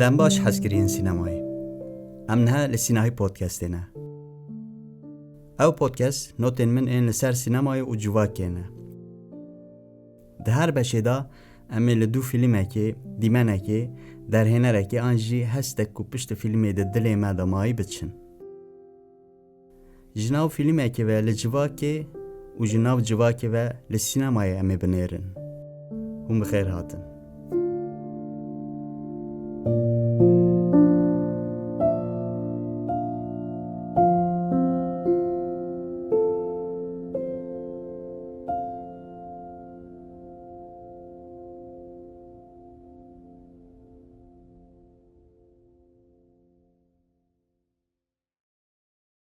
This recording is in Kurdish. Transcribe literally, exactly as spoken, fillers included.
Dem baş hezkiriyên sînemayê. Em niha li Sînahî Podcastê ne. Ew podcast notên min ên li ser sînemayê û civakê ne. Di her beşê de em ê li dû fîlmekê, dîmenekê, derhênerekê an jî hestek ku piştî fîlmê di dilê me de mayî biçin. Ji nav fîlmekê ve li civakê û ji nav civakê ve li sînemayê em ê binêrin. Hûn bi xêr hatin.